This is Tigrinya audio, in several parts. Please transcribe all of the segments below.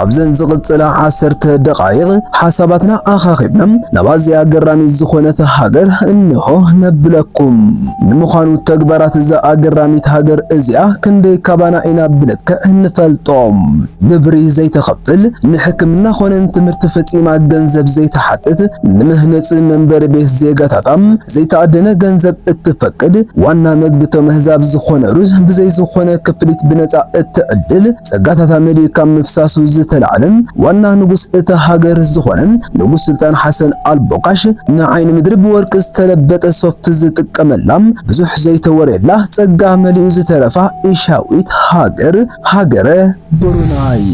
ኣብዘን ዝቕጽላ ዓሰርተ ደቓይቕ ሓሳባትና ኣኻኺብና ናብ ኣዝያ ኣገራሚት ዝኾነት ሃገር እንሆ ነብለኩም። ንምዃኑ ተግባራት እዛ ኣገራሚት ሃገር እዚኣ ክንደይ ካባና ኢና ብልክዕ ንፈልጦም? ግብሪ ዘይተኸፍል፣ ንሕክምና ኾነ ንትምህርቲ ፈጺማ ገንዘብ ዘይትሓትት፣ ንምህነጽ መንበሪ ቤት ዜጋታታ ዘይተኣደነ ገንዘብ እትፈቅድ፣ ዋና መግቢ ቶም ኣህዛብ ዝኾነ ሩዝ ብዘይ ዝኾነ ክፍሊት ብነጻ እትዕድል፣ ጸጋታታ መሊኡ ካብ ምፍሳሱ ዝተላዕለ፣ ዋና ንጉስ እታ ሃገር ዝኾነ ንጉስ ሱልጣን ሓሰን ኣልቦቃሽ ንዓይኒ ምድሪ ብወርቂ ዝተለበጠ ሶፍት ዝጥቀመላ፣ ብዙሕ ዘይተወርየላ ጸጋ መሊኡ ዝተረፋ ኤሻዊት ሃገር፣ ሃገረ ብሩናይ።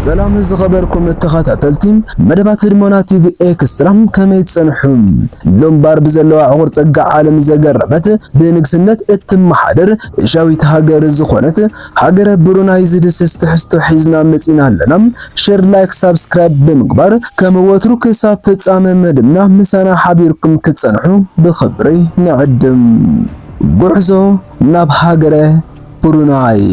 ሰላም ዝኸበርኩም ተኸታተልቲ መደባት ህድሞና ቲቪ ኤክስትራ፣ ከመይ ትጸንሑ? ሎምባር ብዘለዋ ዕቑር ጸጋ ዓለም ዘገረመት፣ ብንግስነት እትመሓደር ኤሻዊት ሃገር ዝኾነት ሃገረ ብሩናይ ዝድስስ ትሕዝቶ ሒዝና መጺና ኣለና። ሼር፣ ላይክ፣ ሳብስክራይብ ብምግባር ከም ወትሩ ክሳብ ፍጻመ መደብና ምሳና ሓቢርኩም ክትጸንሑ ብኽብሪ ንዕድም። ጉዕዞ ናብ ሃገረ ብሩናይ።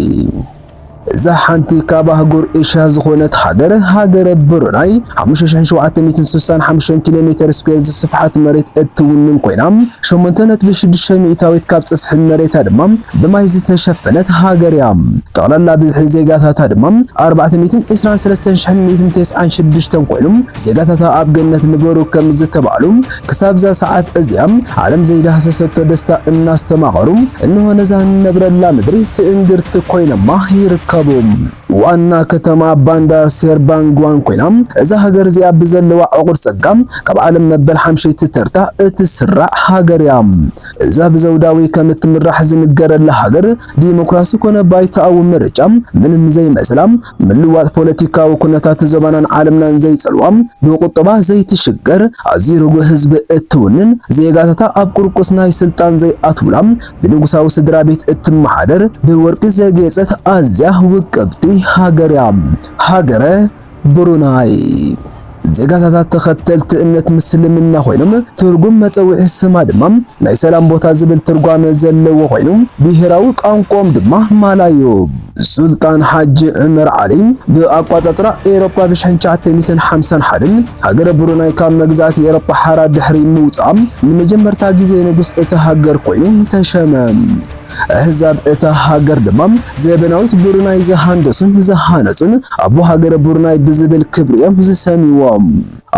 እዛ ሓንቲ ካብ ኣህጉር ኤሽያ ዝኾነት ሃገር፣ ሃገረ ብሩናይ፣ ሓሙሽተ ሽሕን ሸውዓተ ሚእትን ስሳን ሓሙሽተን ኪሎ ሜተር ስኩዌር ዝስፍሓት መሬት እትውንን ኮይና፣ ሸሞንተ ነጥቢ ሽዱሽተ ሚእታዊት ካብ ጽፍሒ መሬታ ድማ ብማይ ዝተሸፈነት ሃገር እያ። ጠቕላላ ብዝሒ ዜጋታታ ድማ ኣርባዕተ ሚእትን ዕስራን ሰለስተን ሽሕን ሚእትን ተስዓን ሽዱሽተን ኮይኑ፣ ዜጋታታ ኣብ ገነት ንበሩ ከም ዝተባህሉ፣ ክሳብ እዛ ሰዓት እዚኣ ዓለም ዘይዳህሰሰቶ ደስታ እናስተማቐሩ፣ እንሆ ነዛ ንነብረላ ምድሪ ትእንግርቲ ኮይኖማ ይርከቡ። ዋና ከተማ ባንዳር ሴርባንግዋን ኮይና፣ እዛ ሃገር እዚኣ ብዘለዋ ዕቑር ጸጋ ካብ ዓለም መበል ሓምሸይቲ ተርታ እትስራዕ ሃገር እያ። እዛ ብዘውዳዊ ከም እትምራሕ ዝንገረላ ሃገር፣ ዲሞክራሲ ኮነ ባይታኣዊ ምርጫ ምንም ዘይመስላ፣ ምልዋጥ ፖለቲካዊ ኩነታት ዞባናን ዓለምናን ዘይጸልዋ፣ ብቁጠባ ዘይትሽገር፣ ኣዝዩ ርጉእ ህዝቢ እትውንን፣ ዜጋታታ ኣብ ቁርቁስ ናይ ስልጣን ዘይኣትውላ፣ ብንጉሳዊ ስድራ ቤት እትመሓደር፣ ብወርቂ ዘጌጸት ኣዝያ ውቅብቲ ሃገር እያ። ሃገረ ብሩናይ። ዜጋታታ ተኸተልቲ እምነት ምስልምና ኮይኖም፣ ትርጉም መጸውዒ ስማ ድማ ናይ ሰላም ቦታ ዝብል ትርጓመ ዘለዎ ኮይኑ፣ ብሄራዊ ቋንቋኦም ድማ ማላዩ። ሱልጣን ሓጂ ዑመር ዓሊ ብኣቋጻጽራ ኤሮፓ ብሽሕን ትሽዓተ ሚእትን ሓምሳን ሓደን ሃገረ ብሩናይ ካብ መግዛእቲ ኤሮፓ ሓራ ድሕሪ ምውጻኣ፣ ንመጀመርታ ግዜ ንጉስ እታ ሃገር ኮይኑ ተሸመ። ኣህዛብ እታ ሃገር ድማ ዘበናዊት ብሩናይ ዝሃንደሱን ዝሃነጹን ኣቦ ሃገረ ብሩናይ ብዝብል ክብሪ እዮም ዝሰምይዎም።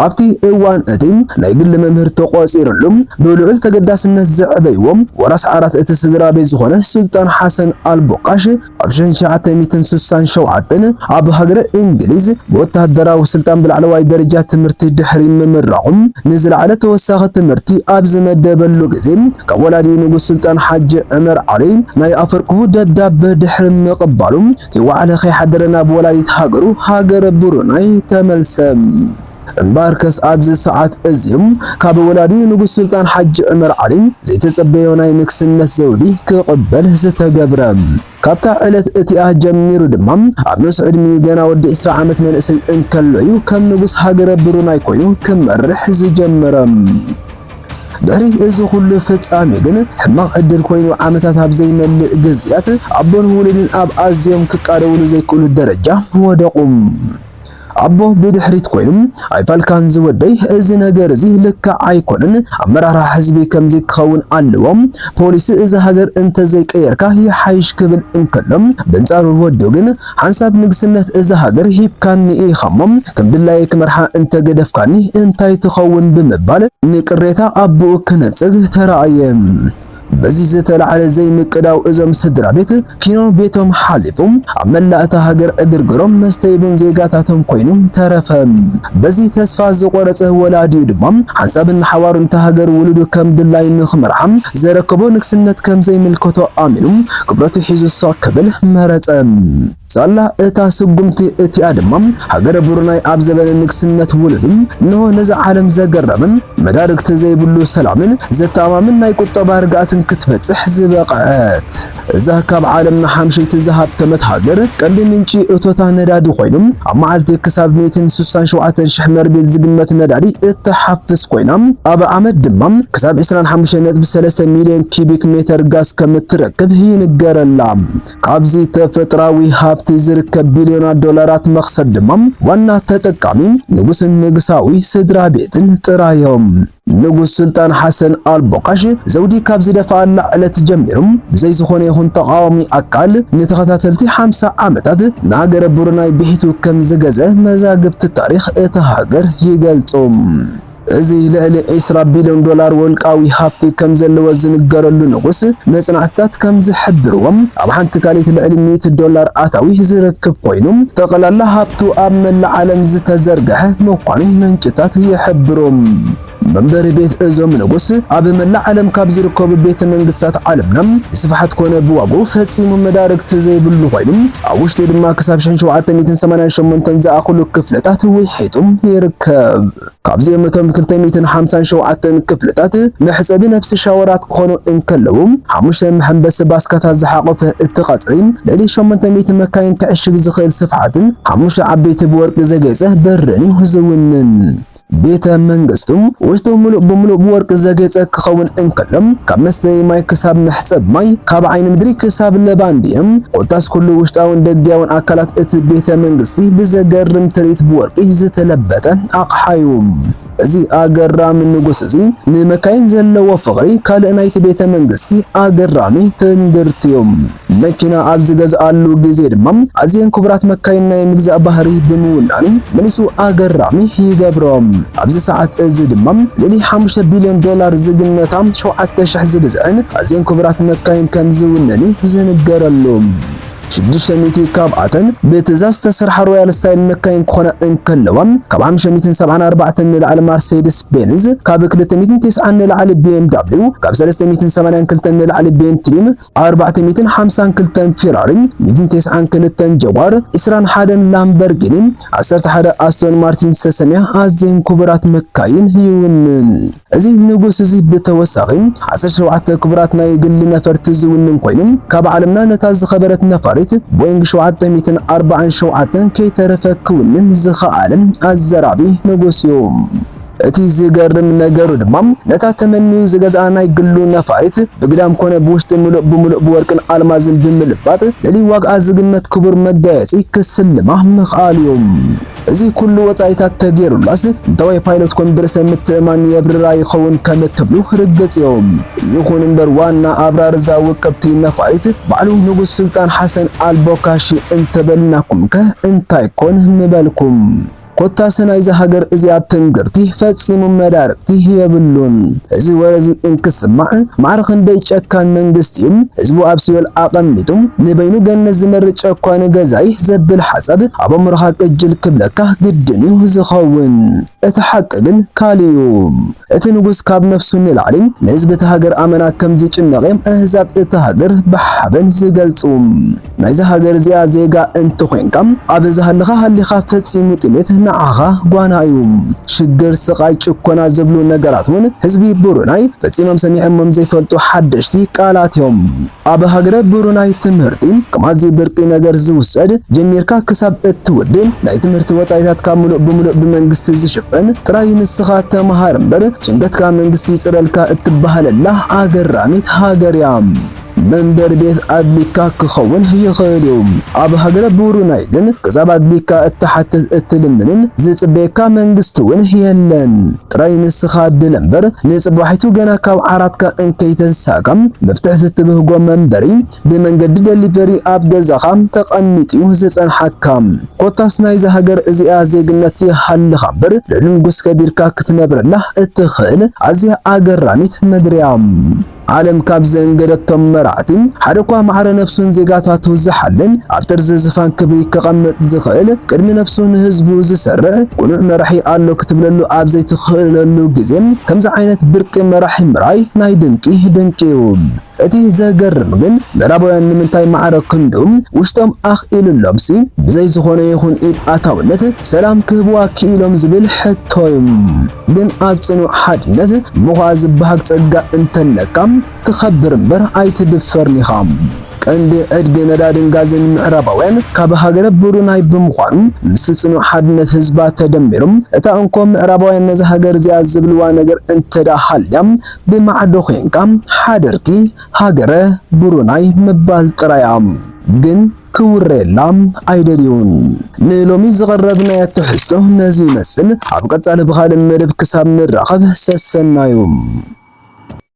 ኣብቲ እዋን እቲ ናይ ግሊ መምህር ተቖጺርሉ ብልዑል ተገዳስነት ዘዕበይዎ ወራስ ዓራት እቲ ስድራ ቤት ዝኾነ ሱልጣን ሓሰን ኣልቦቃሽ ኣብ ሽሕን ትሽዓተ ሚእትን ስሳን ሸውዓተን ኣብ ሃገረ እንግሊዝ ብወታደራዊ ስልጣን ብላዕለዋይ ደረጃ ትምህርቲ ድሕሪ ምምራቑ ንዝለዓለ ተወሳኺ ትምህርቲ ኣብ ዝመደበሉ ግዜ ካብ ወላዲ ንጉስ ሱልጣን ሓጂ ዑመር ዓሊ ናይ ኣፈርቅሁ ደብዳበ ድሕሪ ምቕባሉ ከይወዓለ ከይሓደረ ናብ ወላዲት ሃገሩ ሃገረ ብሩናይ ተመልሰ። እምበኣርከስ ኣብዚ ሰዓት እዚ ካብ ወላዲ ንጉስ ሱልጣን ሓጂ ዑመር ዓሊ ዘይተጸበዮ ናይ ንግስነት ዘውዲ ክቕበል ዝተገብረ። ካብታ ዕለት እቲኣ ጀሚሩ ድማ ኣብ ንኡስ ዕድሚኡ ገና ወዲ ዕስራ ዓመት መንእሰይ እንከሎ እዩ ከም ንጉስ ሃገረ ብሩናይ ኮይኑ ክመርሕ ዝጀመረ። ድሕሪ እዚ ኩሉ ፍጻሜ ግን ሕማቕ ዕድል ኮይኑ ዓመታት ኣብ ዘይመልእ ግዝያት ኣቦን ውሉድን ኣብ ኣዝዮም ክቃደውሉ ዘይክእሉ ደረጃ ወደቑ። ኣቦ ብድሕሪት ኮይኑ፣ "ኣይፋልካን ዝወደይ፣ እዚ ነገር እዚ ልክዕ ኣይኮነን፣ ኣመራርሓ ህዝቢ ከምዚ ክኸውን ኣለዎ፣ ፖሊሲ እዛ ሃገር እንተዘይቀየርካ ይሓይሽ" ክብል እንከሎ፣ በንጻሩ ወዱ ግን፣ "ሓንሳብ ንግስነት እዛ ሃገር ሂብካኒ ኢኻሞ፣ ከም ድላየ ክመርሓ እንተገደፍካኒ እንታይ ትኸውን?" ብምባል ንቅሬታ ኣቦኡ ክነጽግ ተራእየ። በዚ ዝተላዕለ ዘይምቅዳው እዞም ስድራ ቤት ኪኖ ቤቶም ሓሊፉ ኣብ መላእ እታ ሃገር ዕግርግሮም መስተይ ቡን ዜጋታቶም ኮይኑ ተረፈ። በዚ ተስፋ ዝቆረጸ ወላዲኡ ድማ ሓንሳብን ሓዋሩን እታ ሃገር ውሉዱ ከም ድላዩ ንኽመርሓ ዘረከቦ ንግስነት ከም ዘይምልከቶ ኣሚኑ ክብረቱ ሒዙ ስቕ ክብል መረጸ። ሳላ እታ ስጉምቲ እቲኣ ድማ፣ ሃገረ ብሩናይ ኣብ ዘበነ ንግስነት ውሉዱ፣ እንሆ ነዛ ዓለም ዘገረመን መዳርግቲ ዘይብሉ ሰላምን ዘተኣማምን ናይ ቁጠባ ርግኣትን ክትበጽሕ ዝበቕዐት። እዛ ካብ ዓለምና ሓምሸይቲ ዝሃብተመት ሃገር ቀንዲ ምንጪ እቶታ ነዳዲ ኮይኑ፣ ኣብ መዓልቲ ክሳብ ሚእትን ስሳን ሸውዓተን ሽሕ መርቤል ዝግመት ነዳዲ እትሓፍስ ኮይና፣ ኣብ ዓመት ድማ ክሳብ ዕስራን ሓሙሽተን ነጥቢ ሰለስተ ሚልዮን ኪቢክ ሜተር ጋዝ ከም እትረክብ ይንገረላ። ካብዚ ተፈጥራዊ ሃብቲ ዝርከብ ቢልዮናት ዶላራት መኽሰብ ድማ ዋና ተጠቃሚ ንጉስን ንጉሳዊ ስድራ ቤትን ጥራዮም። ንጉስ ሱልጣን ሓሰን ኣልቦቃሽ ዘውዲ ካብ ዝደፍኣላ ዕለት ጀሚሩ፣ ብዘይ ዝኾነ ይኹን ተቓዋሚ ኣካል ንተኸታተልቲ ሓምሳ ዓመታት ንሃገረ ብሩናይ ብሒቱ ከም ዝገዘ መዛግብቲ ታሪኽ እታ ሃገር ይገልጹ። እዚ ልዕሊ ዕስራ ቢልዮን ዶላር ወልቃዊ ሃብቲ ከም ዘለዎ ዝንገረሉ ንጉስ፣ መጽናዕትታት ከም ዝሕብርዎ፣ ኣብ ሓንቲ ካልኢት ልዕሊ ሚእቲ ዶላር ኣታዊ ዝረክብ ኮይኑ፣ ጠቕላላ ሃብቱ ኣብ መላእ ዓለም ዝተዘርግሐ ምዃኑ ምንጭታት ይሕብሩ። መንበሪ ቤት እዞም ንጉስ ኣብ መላእ ዓለም ካብ ዝርከቡ ቤተ መንግስታት ዓለምና ብስፍሓት ኮነ ብዋግኡ ፈጺሙ መዳርግቲ ዘይብሉ ኮይኑ፣ ኣብ ውሽጡ ድማ ክሳብ ሽሕን ሸውዓተ ሚእትን ሰማንያን ሸሞንተን ዝኣኽሉ ክፍለታት ውሒጡ ይርከብ። ካብዚኦም እቶም ክልተ ሚእትን ሓምሳን ሸውዓተን ክፍለታት መሕጸቢ ነፍሲ ሻወራት ክኾኑ እንከለዉ፣ ሓሙሽተ መሐንበሲ ባስካታት ዝሓቖፈ እቲ ቀጽሪ፣ ልዕሊ ሸሞንተ ሚእቲ መካይን ክዕሽግ ዝኽእል ስፍሓትን ሓሙሽተ ዓበይቲ ብወርቂ ዘጌጸ በርን እዩ ዝውንን። ቤተ መንግስቱ ውሽጡ ምሉእ ብምሉእ ብወርቂ ዘጌጸ ክኸውን እንከሎ፣ ካብ መስተዪ ማይ ክሳብ መሕጸብ ማይ፣ ካብ ዓይኒ ምድሪ ክሳብ ለባንድየም፣ ኮታስ ኩሉ ውሽጣውን ደገያውን ኣካላት እቲ ቤተ መንግስቲ ብዘገርም ትርኢት ብወርቂ ዝተለበጠ ኣቕሓ እዩ። እዚ ኣገራሚ ንጉስ እዚ ንመካይን ዘለዎ ፍቕሪ ካልእ ናይቲ ቤተ መንግስቲ ኣገራሚ ትንግርት'ዩ። መኪና ኣብ ዝገዝኣሉ ግዜ ድማ ኣዝየን ክቡራት መካይን ናይ ምግዛእ ባህሪ ብምውናኑ መሊሱ ኣገራሚ ይገብሮ። ኣብዚ ሰዓት እዚ ድማ ልዕሊ ሓሙሽተ ቢልዮን ዶላር ዝግመታ ሸውዓተ ሽሕ ዝብዝሐን ኣዝየን ክቡራት መካይን ከም ዝውንን እዩ ዝንገረሉ። ሽዱሽተ ሚእቲ ካብኣተን ብትእዛዝ ዝተሰርሓ ሮያል ስታይል መካይን ክኾና እንከለዋ፣ ካብ ሓሙሽተ ሚእትን ሰብዓን ኣርባዕተን ንላዕሊ ማርሴድስ ቤንዝ፣ ካብ ክልተ ሚእትን ተስዓን ንላዕሊ ቢ ኤም ዳብሊው፣ ካብ ሰለስተ ሚእትን ሰማንያን ክልተን ንላዕሊ ቤንትሊን፣ ኣርባዕተ ሚእትን ሓምሳን ክልተን ፊራሪ፣ ሚእትን ተስዓን ክልተን ጀጓር፣ ዕስራን ሓደን ላምበርጊኒ፣ ዓሰርተ ሓደ ኣስቶን ማርቲን ዝተሰምያ ኣዝየን ክቡራት መካይን ይውንን። እዚ ንጉስ እዚ ብተወሳኺ ዓሰርተ ሸውዓተ ክቡራት ናይ ግሊ ነፈርቲ ዝውንን ኮይኑ፣ ካብ ዓለምና ነታ ዝኸበረት ነፋሪት ቦይንግ ሸውዓተ ሚእትን ኣርባዓን ሸውዓተን ከይተረፈ ክውንን ዝኸኣለ ኣዘራቢ ንጉስ እዩ። እቲ ዝገርም ነገሩ ድማ፣ ነታ ተመኒዩ ዝገዝኣ ናይ ግሉ ነፋሪት ብግዳም ኮነ ብውሽጢ ምሉእ ብምሉእ ብወርቅን ኣልማዝን ብምልባጥ፣ ልዕሊ ዋግኣ ዝግመት ክቡር መጋየጺ ክስልማ ምኽኣሉ እዩ። እዚ ኩሉ ወጻኢታት ተገይሩላስ፣ እንተዋይ ፓይሎት ኮን ብርእሰ ምትእማን የብርራ ይኸውን ከም እትብሉ ርግጽ እዩ። ይኹን እምበር፣ ዋና ኣብራር እዛ ውቅብቲ ነፋሪት ባዕሉ ንጉስ ሱልጣን ሓሰን ኣልቦካሺ እንተበልናኩምከ እንታይ ኮን ምበልኩም? ኮታስ ናይዛ ሃገር እዚኣ ትንግርቲ ፈጺሙ መዳርግቲ የብሉን። እዚ ወረ እዚ እንክስማዕ፣ ማዕረ ክንደይ ጨካን መንግስቲ እዩ ህዝቡ ኣብ ሲኦል ኣቐሚጡ፣ ንበይኑ ገነት ዝመርጽ ጨኳኒ ገዛኢ ዘብል ሓሳብ ኣብ ኣእምሮኻ ቅጅል ክብለካ ግድን እዩ ዝኸውን። እቲ ሓቂ ግን ካልእ እዩ። እቲ ንጉስ ካብ ነፍሱ ንላዕሊ ንህዝቢ እታ ሃገር ኣመና ከም ዝጭነቕ እዮም ኣህዛብ እታ ሃገር ብሓበን ዝገልጹ። ናይዛ ሃገር እዚኣ ዜጋ እንተኾይንካ፣ ኣብ ዝሃለኻ ሃሊኻ ፈጺሙ ጥሜት ንዓኻ ጓና እዩ። ሽግር፣ ስቓይ፣ ጭኮና ዝብሉ ነገራት እውን ህዝቢ ብሩናይ ፈጺሞም ሰሚዖሞም ዘይፈልጡ ሓደሽቲ ቃላት እዮም። ኣብ ሃገረ ብሩናይ ትምህርቲ ከም ኣዝዩ ብርቂ ነገር ዝውሰድ፣ ጀሚርካ ክሳብ እትውድእ ናይ ትምህርቲ ወጻኢታትካ ምሉእ ብምሉእ ብመንግስቲ ዝሽፈን፣ ጥራይ ንስኻ ተመሃር እምበር ጭንቀትካ መንግስቲ ይጽረልካ እትበሃለላ ኣገራሚት ሃገር እያ። መንበሪ ቤት ኣድሊካ ክኸውን ይኽእል እዩ። ኣብ ሃገረ ብሩናይ ግን ክሳብ ኣድሊካ እትሓትት እትልምንን ዝጽበየካ መንግስቲ እውን የለን። ጥራይ ንስኻ ድለ እምበር፣ ንጽባሒቱ ገና ካብ ዓራትካ እንከይተንሳእካ፣ መፍትሒ ትብህጎ መንበሪ ብመንገዲ ደሊቨሪ ኣብ ገዛኻ ተቐሚጡ ዝጸንሓካ። ኮታስ ናይዛ ሃገር እዚኣ ዜግነት ይሃልኻ እምበር፣ ልዕሊ ንጉስ ከቢርካ ክትነብረላ እትኽእል ኣዝያ ኣገራሚት ምድሪ እያ። ዓለም ካብ ዘንገደቶም መራሕቲ ሓደ እኳ ማዕረ ነፍሱን ዜጋታቱ ዝሓልን ኣብ ጥርዚ ዝፋን ክብሪ ክቐምጥ ዝኽእል ቅድሚ ነፍሱ ንህዝቡ ዝሰርዕ ቅኑዕ መራሒ ኣሎ ክትብለሉ ኣብ ዘይትኽእለሉ ግዜ ከምዚ ዓይነት ብርቂ መራሒ ምርኣይ ናይ ድንቂ ድንቂ እዩ። እቲ ዘገርም ግን ምዕራባውያን ንምንታይ ማዕረ ክንድኡ ውሽጦም ኣኽኢሉሎምሲ ብዘይ ዝኾነ ይኹን ኢድ ኣታውነት ሰላም ክህብዋ ክኢሎም ዝብል ሕቶ እዩ። ግን ኣብ ጽኑዕ ሓድነት ምዃ ዝበሃግ ጸጋ እንተለካ ትኸብር እምበር ኣይትድፈርን ኢኻ። ቀንዲ ዕድጊ ነዳድን ጋዝን ምዕራባውያን ካብ ሃገረ ብሩናይ ብምዃኑ፣ ምስ ጽኑዕ ሓድነት ህዝባ ተደሚሩ፣ እታ እንኮ ምዕራባውያን ነዛ ሃገር እዚኣ ዝብልዋ ነገር እንተ ደኣ ሃልያ፣ ብማዕዶ ኾይንካ ሓደርኪ ሃገረ ብሩናይ ምባል ጥራይ እያ። ግን ክውረየላ ኣይደልዩን። ንሎሚ ዝቐረብ ናይ ትሕዝቶ ነዚ ይመስል። ኣብ ቀጻሊ ብኻልእ መደብ ክሳብ ንራኸብ ሰሰናዩ።